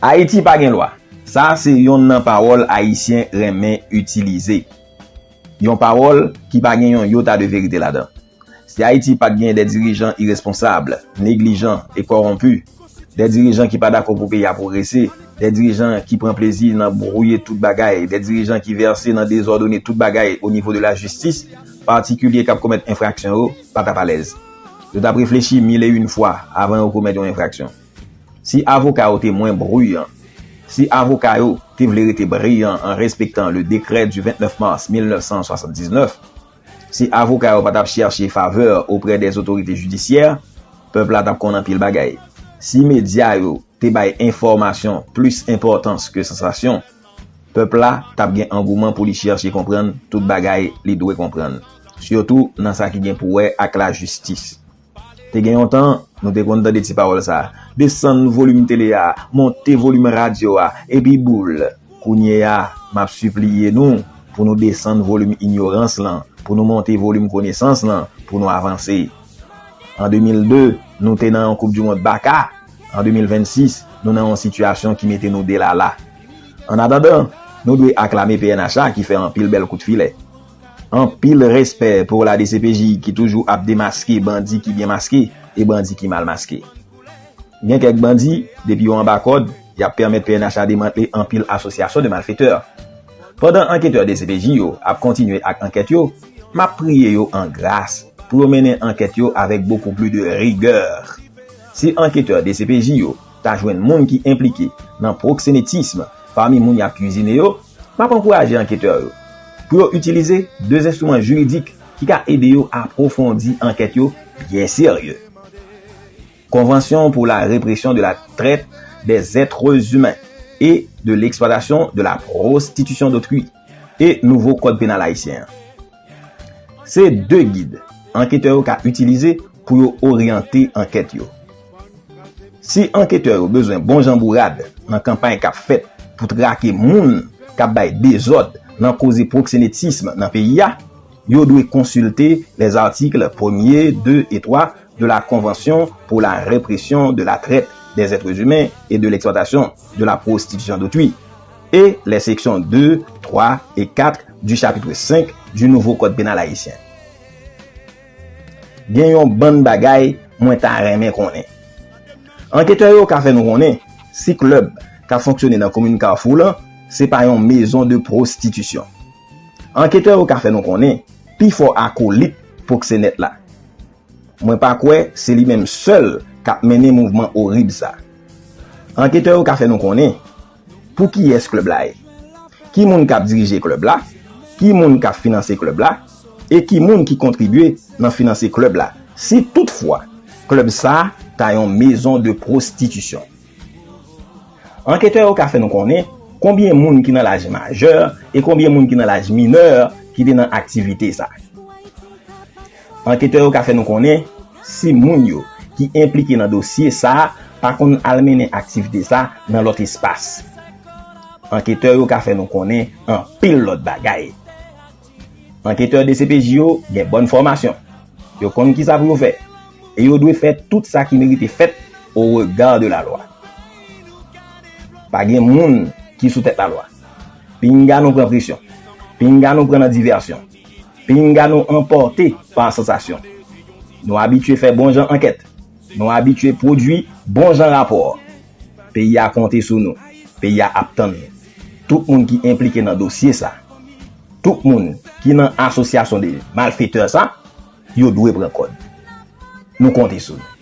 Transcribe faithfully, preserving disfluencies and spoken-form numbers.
Ayiti pa gen lwa. Sa se yonn nan pawòl Ayisyen renmen itilize. Yon pawòl ki pa gen yon yota de verite ladan. Si Ayiti pa t gen de dirijan iresponsab, neglijan e kòwonpi, de dirijan ki pa dakò pou peyi a pwogrese, de dirijan ki pran plezi nan bwouye tout bagay, de dirijan ki vèse nan dezòdone tout bagay o nivo de lajistis, patikilye k ap komèt enfraksyon yo pa t ap alèz. Yo t ap reflechi mil e yon fwa avan yo komèt yon enfraksyon. Si avoka yo te mwen briyan, si avoka yo te vle rete briyan an respektan le décret du vingt-neuf mars mille neuf cent soixante-dix-neuf, si avoka yo pa t ap chèche favè oprè des autorités judiciaires, pèp la t ap konn anpil bagay. Si medya yo te bay enfòmasyon plis enpòtans ke sansasyon, pèp la t ap gen angouman pou li chèche konprann tout bagay li dwe konprann, sitou nan sa ki gen pou wè ak lajistis. Te gen yon tan, nou te konn tande ti pawòl sa a, desann volim tele a, monte volim radyo a, epi boul. Kounye a, m ap sipliye nou pou nou desann volim inyorans lan, pou nou monte volim konesans lan, pou nou avanse. An de mil de, nou te nan yon koup di mond baka. An de mil vennsis, nou nan yon sitiyasyon ki mete nou delala. Annatandan, nou dwe aklame P N H A ki fè anpil bèl kout filè. Anpil respè pou la D C P J ki toujou ap demaske bandi ki byen maske e bandi ki mal maske. Gen kèk bandi, depi yo anba kòd, y ap pèmèt P N H A demantle anpil asosyasyon de malfetè. Pandan anketè D C P J yo ap kontinye ak ankèt yo, m ap priye yo an gras pou yo mennen ankèt yo avèk bokou pli de rigè. Si anketè D C P J yo ta jwenn moun ki enplike nan pwoksenetism pami moun y ap kwizine yo, m ap ankouraje anketè yo pou yo itilize de enstriman jiridik ki ka ede yo apwofondi ankèt yo byen serye. Convention pour la répression de la traite des êtres humains et de l'exploitation de la prostitution d'autrui e nouvo kòd penal ayisyen an. Se de gid anketè yo ka itilize pou yo oryante ankèt yo. Si anketè yo bezwen bon jan bourad nan kanpay k ap fèt pou trake moun k ap bay dezòd nan koze pwoksenetism nan peyi a, yo dwe konsilte les articles premier, deux et trois de la Convention pour la répression de la traite des êtres humains et de l'exploitation de la prostitution d'autrui et les sections deux, trois et quatre du chapitre cinq du nouveau code pénal haïtien. Gen yon bann bagay mwen ta renmen konnen. Anketè yo ka fè nou konnen si klèb k ap fonksyone nan komin Kafou lan se pa yon mezon de pwostitisyon. Anketè yo ka fè nou konnen pifò akolit pwoksenèt la. Mwen pa kwè se li menm sèl k ap mennen mouvman orib sa. Anketè yo ka fè nou konnen pou kiyès klèb la ye, ki moun k ap dirije klèb la, ki moun k ap finanse klèb la, e ki moun ki kontribye nan finanse klèb la, si toutfwa klèb sa a ta yon mezon de pwostitisyon. Anketè yo ka fè nou konnen konbyen moun ki nan laj majè e konbyen moun ki nan laj minè ki te nan aktivite sa. Anketè yo ka fè nou konnen si moun yo ki enplike nan dosye sa a pa konn al mennen aktivite sa nan lòt espas. Anketè yo ka fè nou konnen anpil lòt bagay. Anketè D C P J yo gen bòn fòmasyon. Yo konn kisa pou yo fè. E yo dwe fè tout sa ki merite fèt au regard de la loi. Pa gen moun ki sou tèt lalwa. Pinga nou pran presyon. Pinga nou pran nan divèsyon. Pinga nou anpòte pa sansasyon. Nou abitye fè bon jan ankèt. Nou abitye pwodui bon jan rapò. Peyi a konte sou nou. Peyi a ap tann nou. Tout moun ki enplike nan dosye sa, tout moun ki nan asosyasyon de malfetè sa, yo dwe pran kòd. Nou konte sou nou.